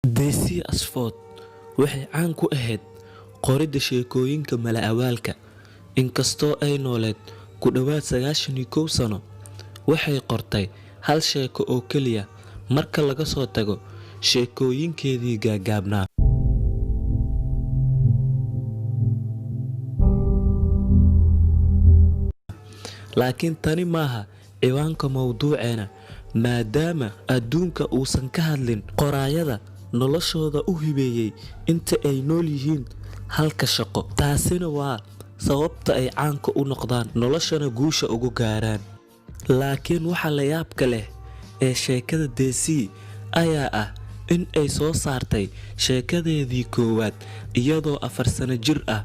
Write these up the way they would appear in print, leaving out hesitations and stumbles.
Daisy Ashford waxay caan ku ahayd qoridda sheekooyinka mala-awaalka. Inkastoo ay nooleed ku dhawaad 91 sano, waxay qortay hal sheeko oo keliya marka laga soo tago sheekooyinkeedii gaagaabnaa. Laakiin tani maaha ciwaanka mowduuceena, maadaama adduunka uusan ka hadlin qoraayada noloshooda u hibeeyay inta ay nool yihiin halka shaqo. Taasina waa sababta ay caanka u noqdaan, noloshana guusha ugu gaaraan. Laakiin waxa la yaabka leh ee sheekada Daisy ayaa ah in ay soo saartay sheekadeedii koowaad iyadoo 4 sano jir ah,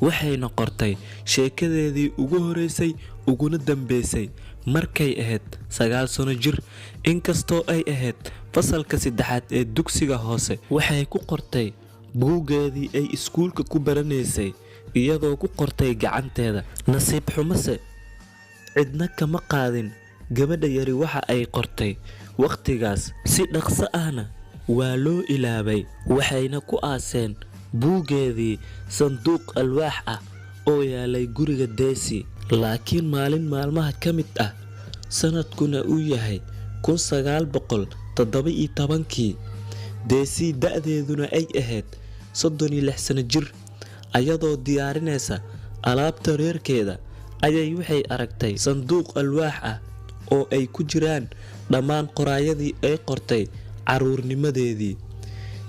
waxayna qortay sheekadeedii ugu horeysay uguna dambeysay markay ahayd 9 sano jir. Inkastoo ay ahayd fasalka saddexaad ee dugsiga hoose, waxay ku qortay buuggeedii ay iskuulka ku baranaysay iyadoo ku qortay gacanteeda. Nasiib xumose, cidna kama qaadin gabadha yari waxa ay qortay wakhtigaas, si dhaqso ahna waa loo ilaabay, waxayna ku aaseen buuggeedii sanduuq alwaax ah oo yaalay guriga Daisy. Laakiin maalin maalmaha ka mid ah, sanadkuna uu yahay 1917kii, Daisy da'deeduna ay ahayd 36 sano jir, ayadoo diyaarinaysa alaabta reerkeeda ayay waxay aragtay sanduuq alwaax ah oo ay ku jiraan dhammaan qoraayadii ay qortay carruurnimadeedii.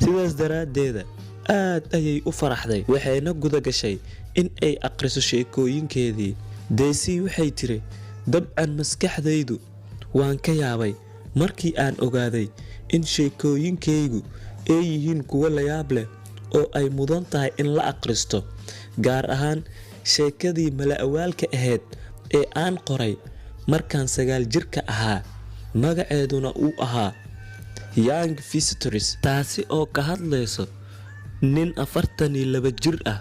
Sidaas daraaddeeda aad ayay u faraxday, waxayna guda gashay in ay akhriso sheekooyinkeedii. Daisy waxay tiri, "Dabcan maskaxdaydu waan ka yaabay markii aan ogaaday in sheekooyinkaygu ay yihiin kuwo la yaab leh oo ay mudan tahay in la akhristo, gaar ahaan sheekadii mala-awaalka ahayd ee aan qoray markaan 9 jirka ahaa, magaceeduna uu ahaa Young Visitors, taasi oo ka hadlayso nin 42 jir ah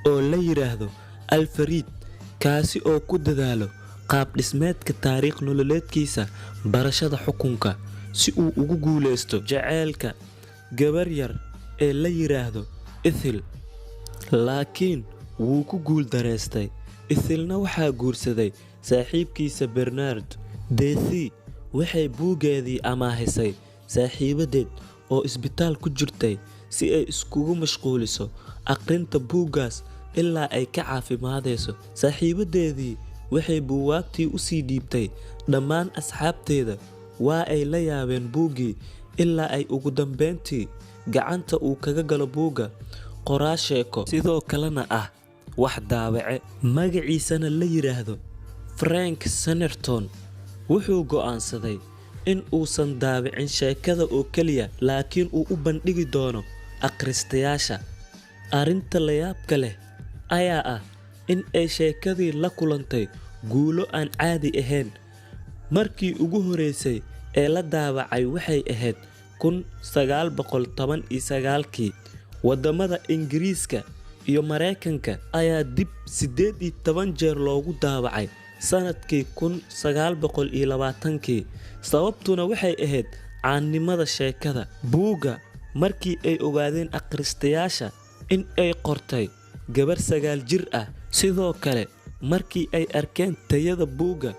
oo la yiraahdo Alfred, kaasi oo ku dadaalo qaab dhismeedka taariikh nololeedkiisa barashada xukunka si uu ugu guuleysto jaceylka gabar yar ee la yiraahdo Ethel. Laakiin wuu ku guul dareystay. Ethelna waxaa guursaday saaxiibkiisa Bernard. Daisy waxay buuggeedii amaahisay saaxiibadeed oo isbitaal ku jirtay si ay iskugu mashquuliso akhrinta buuggaas ilaa ay ka caafimaadayso. Saaxiibadeedii waxay buugaagtii u sii dhiibtay dhammaan asxaabteeda. Waa ay la yaabeen buuggii ilaa ay ugu dambeyntii gacanta uu kaga galo buugga qoraa sheeko, sidoo kalena ah wax daabace, magaciisana la yiraahdo Frank Swinnerton. Wuxuu go'aansaday in uusan daabicin sheekada oo keliya, laakiin uu u bandhigi doono akhristayaasha. Arrinta la yaabka leh ayaa ah in ay sheekadii la kulantay guulo aan caadi ahayn. Markii ugu horeysay ee la daabacay waxay ahayd 1919kii. Waddamada Ingiriiska iyo Mareykanka ayaa dib 18 jeer loogu daabacay sanadkii 1920kii. Sababtuna waxay ahayd caannimada sheekada. Buugga markii ay ogaadeen akhristayaasha in ay qortay gabar 9 jir ah, sidoo kale markii ay arkeen tayada buugga,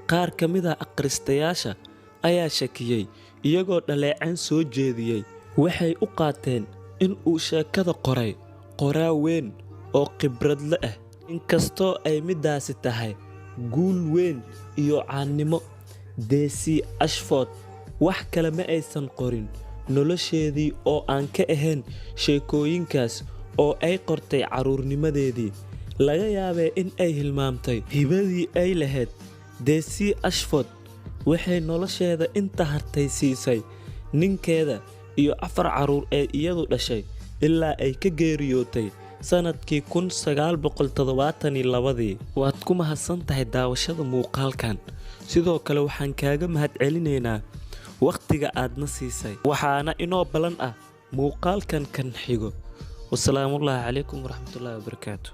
qaar ka mid ah akhristayaasha ayaa shakiyay iyagoo dhaleecayn soo jeediyay. Waxay u qaateen in uu sheekada qoray qoraa weyn oo khibrad leh. Inkastoo ay midaasi tahay guul weyn iyo caannimo, Daisy Ashford wax kale ma aysan qorin nolosheedii oo aan ka ahayn sheekooyinkaas oo ay qortay carruurnimadeedii. Laga yaabee in ay hilmaamtay hibadii ay lahayd. Daisy Ashford waxay nolosheeda inta hartay siisay ninkeeda iyo 4 carruur ee iyadu dhashay ilaa ay ka geeriyootay sanadkii 1972. Waad ku mahadsan tahay daawashada muuqaalkan. Sidoo kale waxaan kaaga mahadcelinaynaa waqtiga aad na siisay. Waxaana inoo ballan ah muuqaalkan kan xigo. Wassalaamullaahi calaykum waraxmatullaahi wabarakaatuh.